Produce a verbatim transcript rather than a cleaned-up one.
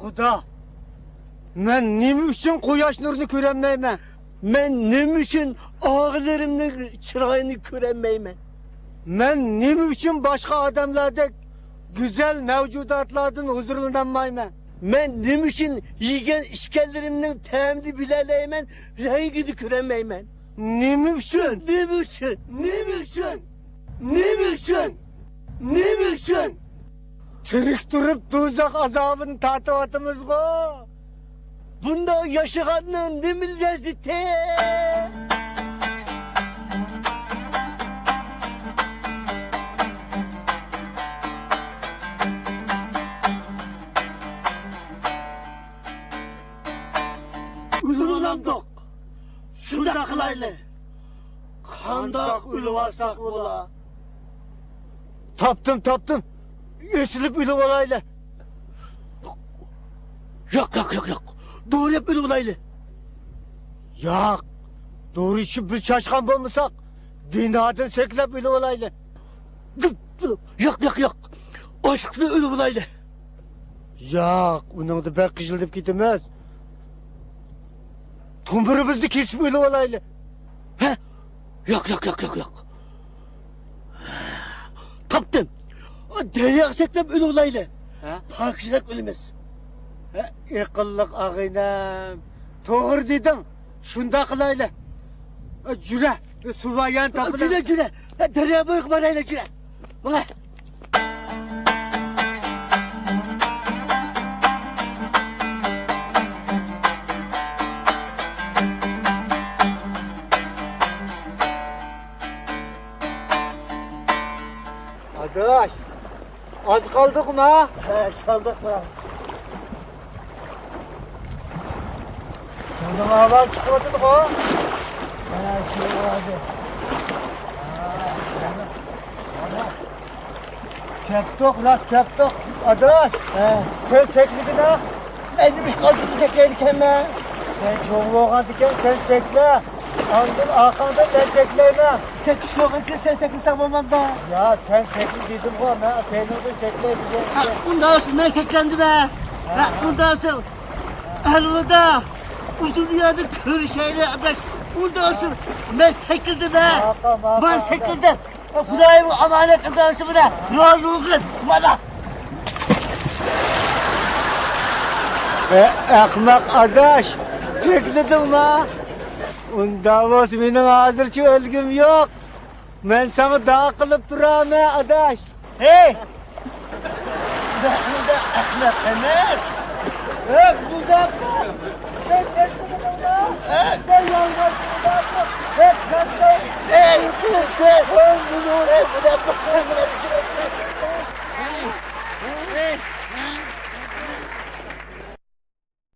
خۇدا، مەن نېمە ئۈچۈن قۇياش نۇرىنى كۆرەلمەيمەن؟ مەن نېمە ئۈچۈن ئاغىلىرىمنىڭ چىرايىنى كۆرەلمەيمەن؟ مەن نېمە ئۈچۈن باشقا ئادەملەردەك گۈزەل مەۋجۇداتلاردىن ھۇزۇرلىنالمايمەن؟ مەن نېمە ئۈچۈن يېگەن ئىچكەنلىرىمنىڭ تەمىنى بىلەلەيمەن، رەڭگىنى كۆرەلمەيمەن؟ نېمە ئۈچۈن؟ نېمە ئۈچۈن؟ نېمە ئۈچۈن؟ نېمە ئۈچۈن؟ نېمە ئۈچۈن؟ تىرىك تۇرۇپ دوزاخ ئازابىنى تارتىۋاتىمىزغۇ؟ بۇنداق ياشىغاننىڭ نېمە لەززىتى؟ ئۆلۈۋالامدۇق؟ شۇنداق قىلايلى. قانداق ئۆلۈۋالساق بولا؟ تاپتىم، تاپتىم. ئېسىلىپ ئۆلۈۋالايلى. ياق، ياق، ياق، ياق. دورا يەپ ئۆلۈۋالايلى. ياق. دورا ئىچىپ بىز چاشقان بولمىساق، بىنادىن سەكرەپ ئۆلۈۋالايلى. ياق، ياق، ياق. ئاچلىقتىن ئۆلۈۋالايلى. ياق، ئۇنىڭدا بەك قىژىلدىپ كېتىمىز. تومۇرىمىزنى كېسىپ ئۆلۈۋالايلى. ھە؟ ياق، ياق، ياق، ياق، ياق. تاپتىم. دەرياغا سەكرەپ ئۆلۈۋالايلى. ھە؟ پاكىزراق ئۆلىمىز. ھە، ئەقىللىق ئاغىنەم. توغرا دېدىڭ. شۇنداق قىلايلى. جۈرە، سۇ بار يەرنى تاپىمىز. جۈرە، جۈرە. دەريا بويىغا بارايلى، جۈرە. ماڭا. ئاداش، ئاز قالدۇقما؟ ھە، قالدۇق. شۇنىڭ ئاۋازى چىقىۋاتىدىغۇ؟ ھە، چىقىۋاتىدۇ. كەپتۇق، راست كەپتۇق. ئاداش، ھە. سەن سەكرىگىنە. مەن نېمىشقا ئالدىدا سەكرەيدىكەنمەن؟ سەن چوڭ بولغاندىكەن، سەن سەكرە. ئاندىن ئارقاڭدىن مەن سەكرەيمەن. سەكرىش يوق ئىكەن، سەن سەكرىسەڭ بولمامدۇ؟ يا، سەن سەكرە دېدىمغۇ، مەن كەينىڭدىن سەكرەي دېگەن. ھە، ئۇنداق بولسا مەن سەكرەمدىمەن. ھە، ئۇنداق بولسا ئەلۋىدا. ئۇ دۇنيادا كۆرۈشەيلى، ئاداش. ئۇنداق بولسا مەن سەكرىدىمەن. ماقۇل، ماقۇل، مەن سەكرىدىم. خۇدايىم ئامانەت ئەتسۇن بىلەن رازى بولغىن. مانا. ئەخمەق ئاداش، سەكرىدىڭما؟ ئۇنداق بولسا مېنىڭ ھازىرچە ئۆلگۈم يوق. مەن ساڭا دۇئا قىلىپ تۇرامەن ئاداش. ھەي! مەن ئەخمەق ئەمەس. ھەي، مۇداپىئ! سەن سەكرىدىڭما؟ ھەي! سەن يالغانچى مۇداپىئ! ھەي، قانداق؟ ھەي، سىز! ھەي، مۇداپىئ!